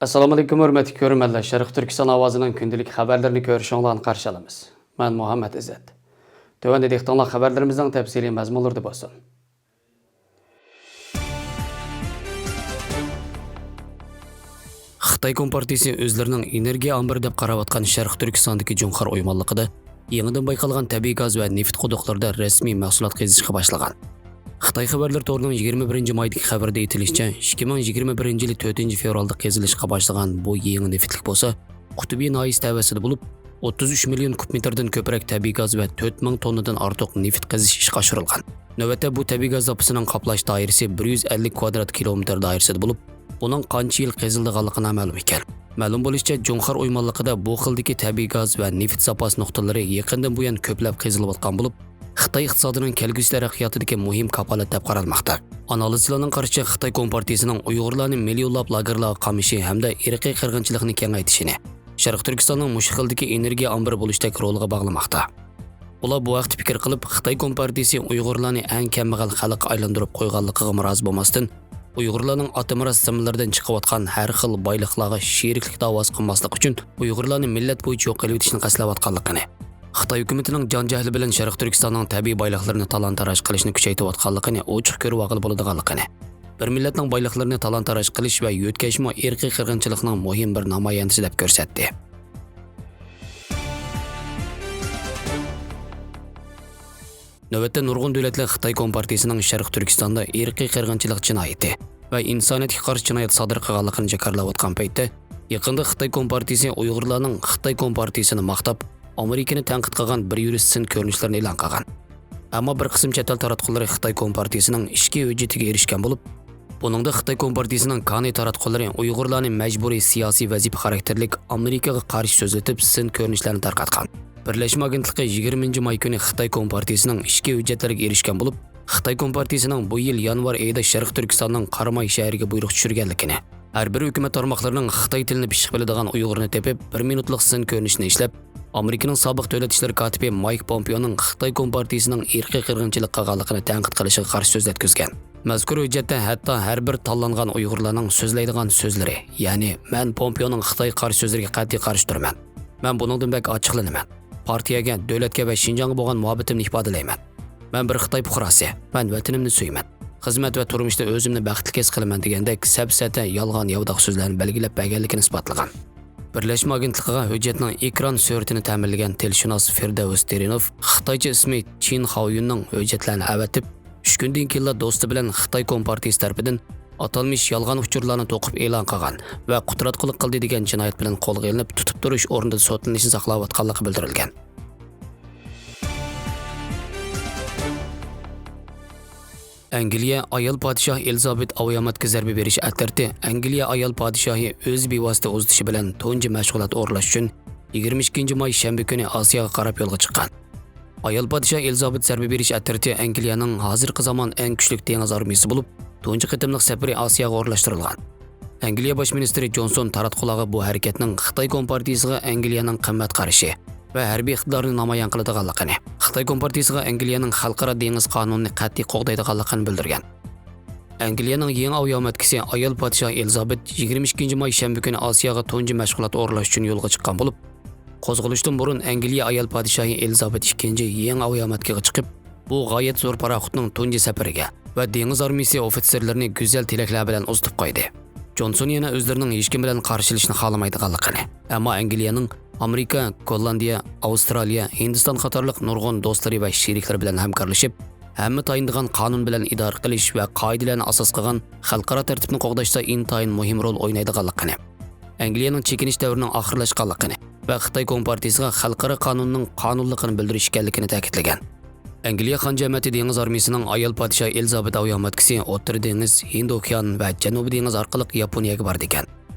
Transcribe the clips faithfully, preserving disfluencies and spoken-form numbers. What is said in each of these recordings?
ئەسسالامۇئەلەيكۇم، ھۆرمەتلىك كۆرۈرمەنلەر. شەرقىي تۈركىستان ئاۋازىنىڭ كۈندىلىك خەۋەرلىرىنى كۆرۈشۈڭلارنى قارشى ئالىمىز. مەن مۇھەممەد ئىززەت. تۆۋەندە دىققىتىڭلار خەۋەرلىرىمىزنىڭ تەپسىلىي مەزمۇنلىرىدا بولسۇن. خىتاي كومپارتىيىسى ئۆزلىرىنىڭ ئېنېرگىيە ئامبىرى دەپ قاراۋاتقان شەرقىي تۈركىستاندىكى جۇڭخار ئويمانلىقىدا يېڭىدىن بايقالغان تەبىئىي گاز ۋە نېفىت قۇدۇقلىرىدا رەسمىي مەھسۇلات قېزىشقا باشلىغان. خىتاي خەۋەرلىرى تورىنىڭ يىگىرمە بىرىنچى مايدىكى خەۋىرىدە ئېيتىلىشىچە، ئىككى مىڭ يىگىرمە بىرىنچى يىلى تۆتىنچى فېۋرالدا قېزىلىشقا باشلىغان بۇ يېڭى نېفىتلىك بولسا، قۇتۇبى ناھىيىسى تەۋەسىدە بولۇپ، ئوتتۇز ئۈچ مىليون كۇب مېتىردىن كۆپرەك تەبىئىي گاز ۋە تۆت مىڭ توننىدىن ئارتۇق نېفىت قېزىش ئىشقا ئاشۇرۇلغان. نۆۋەتتە بۇ تەبىئىي گاز زاپىسىنىڭ قاپلاش دائىرىسى بىر يۈز ئەللىك كۋادرات كىلومېتىر دائىرىسىدە بولۇپ، بۇنىڭ قانچە يىل قېزىلىدىغانلىقى نامەلۇم ئىكەن. مەلۇم بولۇشىچە، جۇڭخار ئويمانلىقىدا بۇ خىلدىكى تەبىئىي گاز ۋە نېفىت زاپاس نۇقتىلىرى يېقىندىن بۇيان كۆپلەپ قېزىلىۋاتقان بولۇپ، خىتاي ئىقتىسادىنىڭ كەلگۈسى تەرەققىياتىدىكى مۇھىم كاپالەت دەپ قارالماقتا. ئانالىزچىلارنىڭ قارىشىچە، خىتاي كومپارتىيىسىنىڭ ئۇيغۇرلارنى مىليونلاپ لاگېرلارغا قامىشى ھەمدە ئىرقىي قىرغىنچىلىقنى كېڭەيتىشىنى شەرقىي تۈركىستاننىڭ مۇشۇ خىلدىكى ئېنېرگىيە ئامبىرى بولۇشتەك رولىغا باغلىماقتا. ئۇلار بۇ ھەقتە پىكىر قىلىپ، خىتاي كومپارتىيىسى ئۇيغۇرلارنى ئەڭ كەمبەغەل خەلققە ئايلاندۇرۇپ قويغانلىقىغىمۇ رازى بولماستىن، ئۇيغۇرلارنىڭ ئاتا مىراس زېمىنلىرىدىن چىقىۋاتقان ھەر خىل بايلىقلارغا شېرىكلىك داۋاسى قىلماسلىق ئۈچۈن، ئۇيغۇرلارنى مىللەت بويىچە يوق قىلىۋېتىشنى قەستلەۋاتقانلىقىنى، خىتاي ھۆكۈمىتىنىڭ جان-جەھلى بىلەن شەرقىي تۈركىستاننىڭ تەبىئىي بايلىقلىرىنى تالان-تاراج قىلىشنى كۈچەيتىۋاتقانلىقىنى ئوچۇق كۆرۈۋالغىلى بولىدىغانلىقىنى، بىر مىللەتنىڭ بايلىقلىرىنى تالان-تاراج قىلىش ۋە يۆتكەشمۇ ئىرقىي قىرغىنچىلىقنىڭ مۇھىم بىر نامايەندىسى دەپ كۆرسەتتى. نۆۋەتتە نۇرغۇن دۆلەتلەر خىتاي كومپارتىيىسىنىڭ شەرقىي تۈركىستاندا ئىرقىي قىرغىنچىلىق جىنايىتى ۋە ئىنسانىيەتكە قارشى جىنايەت سادىر قىلغانلىقىنى جاكارلاۋاتقان پەيتتە، يېقىندا خىتاي كومپارتىيىسى ئۇيغۇرلارنىڭ خىتاي كومپارتىيىسىنى ماختاپ، ئامېرىكىنى تەنقىد قىلغان بىر يۈرۈش سىن كۆرۈنۈشلىرىنى ئېلان قىلغان. ئەمما بىر قىسىم چەت ئەل تاراتقۇلىرى خىتاي كومپارتىيىسىنىڭ ئىچكى ھۆججىتىگە ئېرىشكەن بولۇپ، بۇنىڭدا خىتاي كومپارتىيىسىنىڭ كانى تاراتقۇلىرى ئۇيغۇرلارنى مەجبۇرىي سىياسىي ۋەزىپە خاراكتېرلىك ئامېرىكىغا قارشى سۆزلىتىپ، سىن كۆرۈنۈشلەرنى تارقاتقان. بىرلەشمە ئاگېنتلىقى يىگىرمىنچى ماي كۈنى خىتاي كومپارتىيىسىنىڭ ئىچكى ھۆججەتلىرىگە ئېرىشكەن بولۇپ، خىتاي كومپارتىيىسىنىڭ بۇ يىل يانۋار ئايىدا شەرقىي تۈركىستاننىڭ قاراماي شەھىرىگە بۇيرۇق چۈشۈرگەنلىكىنى، ھەر بىر ھۆكۈمەت تارماقلىرىنىڭ خىتاي تىلىنى پىششىق بىلىدىغان ئۇيغۇرنى تېپىپ، بىر مىنۇتلۇق سىن كۆرۈنۈشىنى ئىشلەپ، ئامېرىكىنىڭ سابىق دۆلەت ئىشلىرى كاتىپى مايك پومپېئونىڭ خىتاي كومپارتىيىسىنىڭ ئىرقىي قىرغىنچىلىق قىلغانلىقىنى تەنقىد قىلىشىغا قارشى سۆزلەتكۈزگەن. مەزكۇر ھۆججەتتە ھەتتا ھەر بىر تاللانغان ئۇيغۇرلارنىڭ سۆزلەيدىغان سۆزلىرى، يەنى، «مەن پومپېئونىڭ خىتايغا قارشى سۆزلىرىگە قەتئىي قارشى تۇرىمەن. مەن بۇنىڭدىن بەك ئاچچىقلىنىمەن. پارتىيەگە، دۆلەتكە ۋە شىنجاڭغا بولغان مۇھەببىتىمنى ئىپادىلەيمەن. مەن بىر خىتاي پۇقراسى. مەن ۋەتىنىمنى سۆيىمەن. خىزمەت ۋە تۇرمۇشتا ئۆزۈمنى بەختلىك ھېس قىلىمەن» دېگەندەك سەپسەتە، يالغان-ياۋىداق سۆزلەرنى بەلگىلەپ بەرگەنلىكىنى ئىسپاتلىغان. بىرلەشمە ئاگېنتلىقىغا ھۆججەتنىڭ ئېكران سۈرىتىنى تەمىنلىگەن تىلشۇناس فىردەۋس تېرىنوف خىتايچە ئىسمى چىن خاۋيۈننىڭ ھۆججەتلەرنى ئەۋەتىپ، ئۈچ كۈندىن كېيىنلا دوستى بىلەن خىتاي كومپارتىيىسى تەرىپىدىن ئاتالمىش يالغان ئۇچۇرلارنى توقۇپ ئېلان قىلغان ۋە قۇتراتقۇلۇق قىلدى دېگەن جىنايەت بىلەن قولغا ئېلىنىپ، تۇتۇپ تۇرۇش ئورنىدا سوتلىنىشنى ساقلاۋاتقانلىقى بىلدۈرۈلگەن. ئەنگلىيە ئايال پادىشاھ ئېلىزابېت ئاۋۇيامەتكە زەربە بېرىش ئەترىتى ئەنگلىيە ئايال پادىشاھى ئۆز بىۋاسىتە ئۇزىتىشى بىلەن تۇنجى مەشغۇلات ئورۇنلاش ئۈچۈن يىگىرمە ئىككىنچى ماي شەنبە كۈنى ئاسىياغا قاراپ يولغا چىققان. ئايال پادىشاھ ئېلىزابېت زەربە بېرىش ئەترىتى ئەنگلىيەنىڭ ھازىرقى زامان ئەڭ كۈچلۈك دېڭىز ئارمىيىسى بولۇپ، تۇنجى قېتىملىق سەپىرى ئاسىياغا ئورۇنلاشتۇرۇلغان. ئەنگلىيە باش مىنىستىرى جونسون تاراتقۇلارغا بۇ ھەرىكەتنىڭ خىتاي كومپارتىيىسىغا ئەنگلىيەنىڭ قىممەت قارىشى ۋە ھەربىي ئىقتىدارىنى نامايان قىلىدىغانلىقىنى، خىتاي كومپارتىيىسىغا ئەنگلىيەنىڭ خەلقئارا دېڭىز قانۇنىنى قەتئىي قوغدايدىغانلىقىنى بىلدۈرگەن. ئەنگلىيەنىڭ يېڭى ئاۋۇيامەتكىسى ئايال پادىشاھ ئېلىزابېت يىگىرمە ئىككىنچى ماي شەنبە كۈنى ئاسىياغا تۇنجى مەشغۇلات ئورۇنلاش ئۈچۈن يولغا چىققان بولۇپ، قوزغىلىشتىن بۇرۇن ئەنگلىيە ئايال پادىشاھى ئېلىزابېت ئىككىنچى يېڭى ئاۋۇيامەتكىگە چىقىپ، بۇ غايەت زور پاراخوتنىڭ تۇنجى سەپىرىگە ۋە دېڭىز ئارمىيىسى ئوفىتسېرلىرىنى گۈزەل تىلەكلەر بىلەن ئۇزىتىپ قويدى. جونسون يەنە ئۆزلىرىنىڭ ھېچكىم بىلەن قارشىلىشىشنى خالىمايدىغانلىقىنى، ئەمما ئەنگلىيەنىڭ ئامېرىكا، گوللاندىيە، ئاۋسترالىيە، ھىندىستان قاتارلىق نۇرغۇن دوستلىرى ۋە شېرىكلىرى بىلەن ھەمكارلىشىپ، ھەممە تايىنىدىغان قانۇن بىلەن ئىدارە قىلىش ۋە قائىدىلەرنى ئاساس قىلغان خەلقئارا تەرتىپنى قوغداشتا ئىنتايىن مۇھىم رول ئوينايدىغانلىقىنى، ئەنگلىيەنىڭ چېكىنىش دەۋرىنىڭ ئاخىرلاشقانلىقىنى ۋە خىتاي كومپارتىيىسىغا خەلقئارا قانۇننىڭ قانۇنلۇقىنى بىلدۈرۈش ئىكەنلىكىنى تەكىتلىگەن. ئەنگلىيە خان جەمەتى دېڭىز ئارمىيىسىنىڭ ئايال پادىشاھ ئېلىزابېت ئاۋۇيامەتكىسى ئوتتۇرا دېڭىز، ھىند ئوكيان ۋە جەنۇبىي دېڭىز ئارقىلىق ياپونىيەگە بارىدىكەن.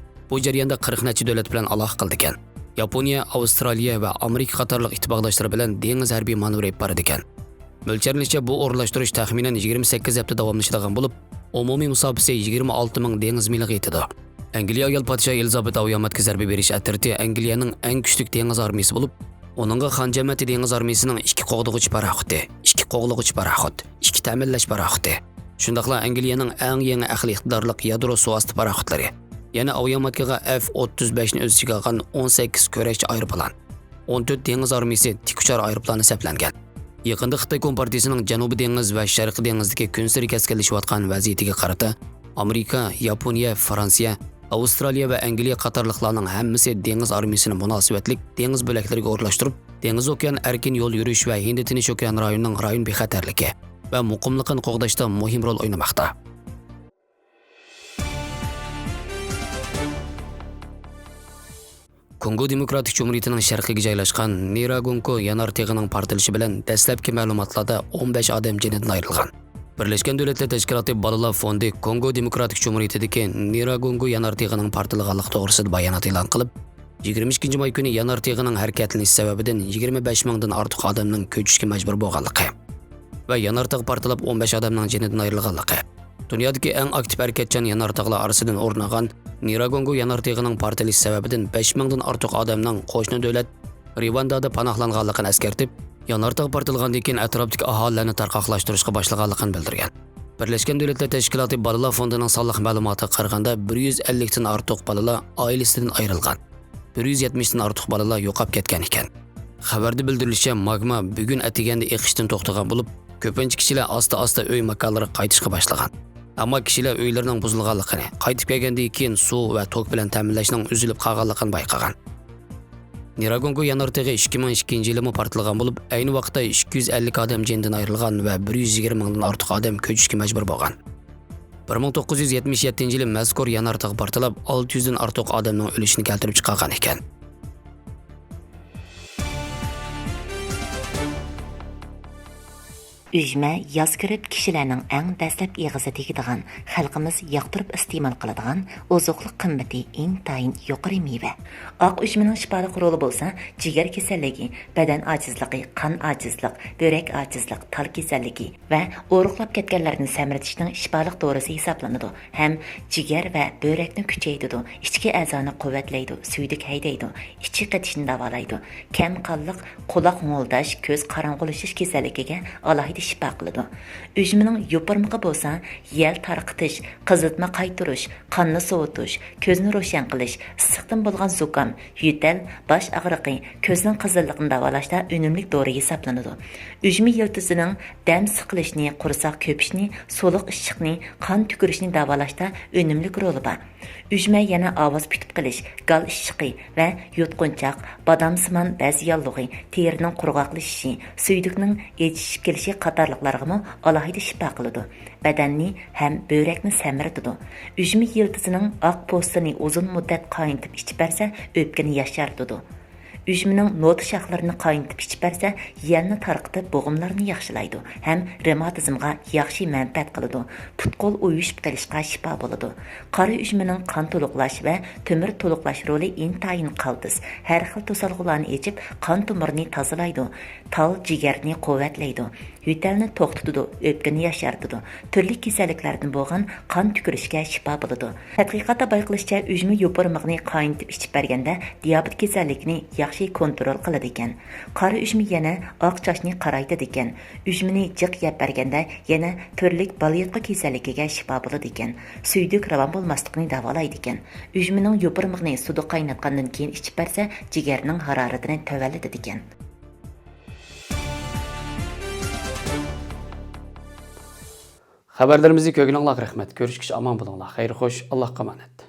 بۇ جەرياندا قىرىق نەچچە دۆلەت بىلەن ئالاقە قىلىدىكەن. ياپونىيە، ئاۋسترالىيە ۋە ئامېرىكا قاتارلىق ئىتتىپاقداشلىرى بىلەن دېڭىز ھەربىي مانېۋىرى ئېلىپ بارىدىكەن. مۆلچەرلىنىشىچە، بۇ ئورۇنلاشتۇرۇش تەخمىنەن يىگىرمە سەككىز ھەپتە داۋاملىشىدىغان بولۇپ، ئومۇمىي مۇساپىسى يىگىرمە ئالتە مىڭ دېڭىز مىلىغا يېتىدۇ. ئەنگلىيە ئايال پادىشاھ ئېلىزابېت ئاۋۇيامەتكە زەربە بېرىش ئەترىتى ئەنگلىيەنىڭ ئەڭ كۈچلۈك دېڭىز ئارمىيىسى بولۇپ، ئۇنىڭغا خان جەمەتى دېڭىز ئارمىيىسىنىڭ ئىككى قوغدىغۇچى پاراخوتى، ئىككى قوغلىغۇچى پاراخوت، ئىككى تەمىنلەش پاراخوتى، شۇنداقلا ئەنگلىيەنىڭ ئەڭ يېڭى ئەقلىي ئىقتىدارلىق يادرو سۇ ئاستى پاراخوتلىرى، يەنە ئاۋىياماتكىغا ئېف ئوتتۇز بەشنى ئۆز ئىچىگە ئالغان ئون سەككىز كۈرەشچى ئايروپىلان، ئون تۆت دېڭىز ئارمىيىسى تىكئۇچار ئايروپىلانى سەپلەنگەن. يېقىندا خىتاي كومپارتىيىسىنىڭ جەنۇبىي دېڭىز ۋە شەرقىي دېڭىزدىكى كۈنسېرى كەسكىنلىشىۋاتقان ۋەزىيىتىگە قارىتا، ئامېرىكا، ياپونىيە، فرانسىيە، ئاۋسترالىيە ۋە ئەنگلىيە قاتارلىقلارنىڭ ھەممىسى دېڭىز ئارمىيىسىنى مۇناسىۋەتلىك دېڭىز بۆلەكلىرىگە ئورۇنلاشتۇرۇپ، دېڭىز ئوكيان ئەركىن يول يۈرۈش ۋە ھىندى تىنچ ئوكيان رايونىنىڭ رايون بىخەتەرلىكى ۋە مۇقىملىقىنى قوغداشتا مۇھىم رول ئوينىماقتا. كونگو دېموكراتىك جۇمھۇرىيىتىنىڭ شەرقىگە جايلاشقان نىراگونگو يانار تېغىنىڭ پارتلىشى بىلەن دەسلەپكى مەلۇماتلاردا ئون بەش ئادەم جېنىدىن ئايرىلغان. بىرلەشكەن دۆلەتلەر تەشكىلاتى بالىلار فوندى كونگو دېموكراتىك جۇمھۇرىيىتىدىكى نىراگونگو يانار تېغىنىڭ پارتلىغانلىقى توغرىسىدا بايانات ئېلان قىلىپ، يىگىرمە ئىككىنچى ماي كۈنى يانار تېغىنىڭ ھەرىكەتلىنىشى سەۋەبىدىن يىگىرمە بەش مىڭدىن ئارتۇق ئادەمنىڭ كۆچۈشكە مەجبۇر بولغانلىقى ۋە يانار تاغ پارتلاپ ئون بەش ئادەمنىڭ جېنىدىن ئايرىلغانلىقى، دۇنيادىكى ئەڭ ئاكتىپ ھەرىكەتچان يانار تاغلار ئارىسىدىن ئورۇن ئالغان نىراگونگو يانار تېغىنىڭ پارتلىشى سەۋەبىدىن بەش مىڭدىن ئارتۇق ئادەمنىڭ قوشنا دۆلەت رىۋاندادا پاناھلانغانلىقىنى ئەسكەرتىپ، يانار تاغ پارتلىغاندىن كېيىن ئەتراپتىكى ئاھالىلەرنى تارقاقلاشتۇرۇشقا باشلىغانلىقىنى بىلدۈرگەن. بىرلەشكەن دۆلەتلەر تەشكىلاتى بالىلار فوندىنىڭ سانلىق مەلۇماتىغا قارىغاندا، بىر يۈز ئەللىكتىن ئارتۇق بالىلار ئائىلىسىدىن ئايرىلغان، بىر يۈز يەتمىشتىن ئارتۇق بالىلار يوقاپ كەتكەن ئىكەن. خەۋەردە بىلدۈرۈلۈشىچە، ماگما بۈگۈن ئەتىگەندە ئېقىشتىن توختىغان بولۇپ، كۆپىنچە كىشىلەر ئاستا-ئاستا ئۆي ماكانلىرىغا قايتىشقا باشلىغان. ئەمما كىشىلەر ئۆيلىرىنىڭ بۇزۇلغانلىقىنى، قايتىپ كەلگەندىن كېيىن سۇ ۋە توك بىلەن تەمىنلەشنىڭ ئۈزۈلۈپ قالغانلىقىنى بايقىغان. نىراگونگو يانار تېغى ئىككى مىڭ ئىككىنچى يىلىمۇ پارتلىغان بولۇپ، ئەينى ۋاقىتتا ئىككى يۈز ئەللىك ئادەم جېنىدىن ئايرىلغان ۋە بىر يۈز يىگىرمە مىڭدىن ئارتۇق ئادەم كۆچۈشكە مەجبۇر بولغان. بىر مىڭ توققۇز يۈز يەتمىش يەتتىنچى يىلى مەزكۇر يانار تاغ پارتلاپ، ئالتە يۈزدىن ئارتۇق ئادەمنىڭ ئۆلۈشىنى كەلتۈرۈپ چىقارغان ئىكەن. ئۈجمە ياز كىرىپ كىشىلەرنىڭ ئەڭ دەسلەپ ئېغىزى تېگىدىغان، خەلقىمىز ياقتۇرۇپ ئىستېمال قىلىدىغان ئوزۇقلۇق قىممىتى ئىنتايىن يۇقىرى مېۋە. ئاق ئۈجمىنىڭ شىپالىق رولى بولسا جىگەر كېسەللىكى، بەدەن ئاجىزلىقى، قان ئاجىزلىق، بۆرەك ئاجىزلىق، تال كېسەللىكى، ۋە ئورۇقلاپ كەتكەنلەرنى سەمرىتىشنىڭ شىپالىق دورىسى ھېسابلىنىدۇ ھەم جىگەر ۋە بۆرەكنى كۈچەيتىدۇ، ئىچكى ئەزانى قۇۋۋەتلەيدۇ، سۈيدۈك ھەيدەيدۇ، ئىچى قېتىشنى داۋالايدۇ، كەم قانلىق قۇلاق ھوڭۇلداش، كۆز قاراڭغۇلىشىش كېسەللىكىگە ئالاھىدە شىپا قىلىدۇ. ئۈجمىنىڭ يوپۇرمىقى بولسا يەل تارقىتىش، قىزىتما قايتۇرۇش، قاننى سوۋۇتۇش، كۆزنى روشەن قىلىش، ئىسسىقتىن بولغان زۇكام، يۆتەل، باش ئاغرىقى، كۆزنىڭ قىزىللىقىنى داۋالاشتا ئۈنۈملۈك دورا ھېسابلىنىدۇ. ئۈجمە يىلتىزىنىڭ دەم سىقىلىشنى، قورساق كۆپۈشنى، سۇلۇق ئىششىقنى، قان تۈكۈرۈشنى داۋالاشتا ئۈنۈملۈك رولى بار. ئۈجمە يەنە ئاۋاز پۈتۈپ قېلىش، گال ئىششىقى ۋە يۇتقۇنچاق، بادامسىمان بەز ياللۇغى، تېرىنىڭ قۇرغاقلىشىشى، سۈيدۈكنىڭ ئېچىشىپ كېلىشى قاتارلىقلارغىمۇ ئالاھىدە شىپا قىلىدۇ. بەدەننى ھەم بۆرەكنى سەمرىتىدۇ. ئۈجمە يىلتىزىنىڭ ئاق پوستىنى ئۇزۇن مۇددەت قاينىتىپ ئىچىپ بەرسە، ئۆپكىنى ياشارتىدۇ. ئۈجمىنىڭ نوتا شاخلىرىنى قاينىتىپ ئىچىپ بەرسە، يەلنى تارقىتىپ، بوغۇملارنى ياخشىلايدۇ ھەم رېماتىزمغا ياخشى مەنپەئەت قىلىدۇ، پۇت-قول ئۇيۇشۇپ قېلىشقا شىپا بولىدۇ. قارا ئۈجمىنىڭ قان تولۇقلاش ۋە تۆمۈر تولۇقلاش رولى ئىنتايىن قالتىس، ھەر خىل توسالغۇلارنى ئېچىپ، قان تومۇرىنى تازىلايدۇ، تال، جىگەرنى قۇۋۋەتلەيدۇ. يۆتەلنى توختىتىدۇ، ئۆپكىنى ياشارتىدۇ، تۈرلۈك كېسەللىكلەردىن بولغان قان تۈكۈرۈشكە شىپا بولىدۇ. تەتقىقاتتا بايقىلىشىچە، ئۈجمە يوپۇرمىقىنى قاينىتىپ ئىچىپ بەرگەندە دىيابېت كېسەللىكىنى ياخشى كونترول قىلىدىكەن. قارا ئۈجمە يەنە ئاق چاچنى قارايتىدىكەن. ئۈجمىنى جىق يەپ بەرگەندە يەنە تۈرلۈك بالىياتقۇ كېسەللىكىگە شىپا بولىدىكەن. سۈيدۈك راۋان بولماسلىقنى داۋالايدىكەن. ئۈجمىنىڭ يوپۇرمىقىنى سۇدا قايناتقاندىن كېيىن ئىچىپ بەرسە، جىگەرنىڭ ھارارىتىنى تۆۋەنلىتىدىكەن. خەۋەرلىرىمىزنى كۆرگىنىڭلارغا رەھمەت. كۆرۈشكىچە ئامان بولۇڭلار. خەير خوش، ئاللاھقا ئامانەت.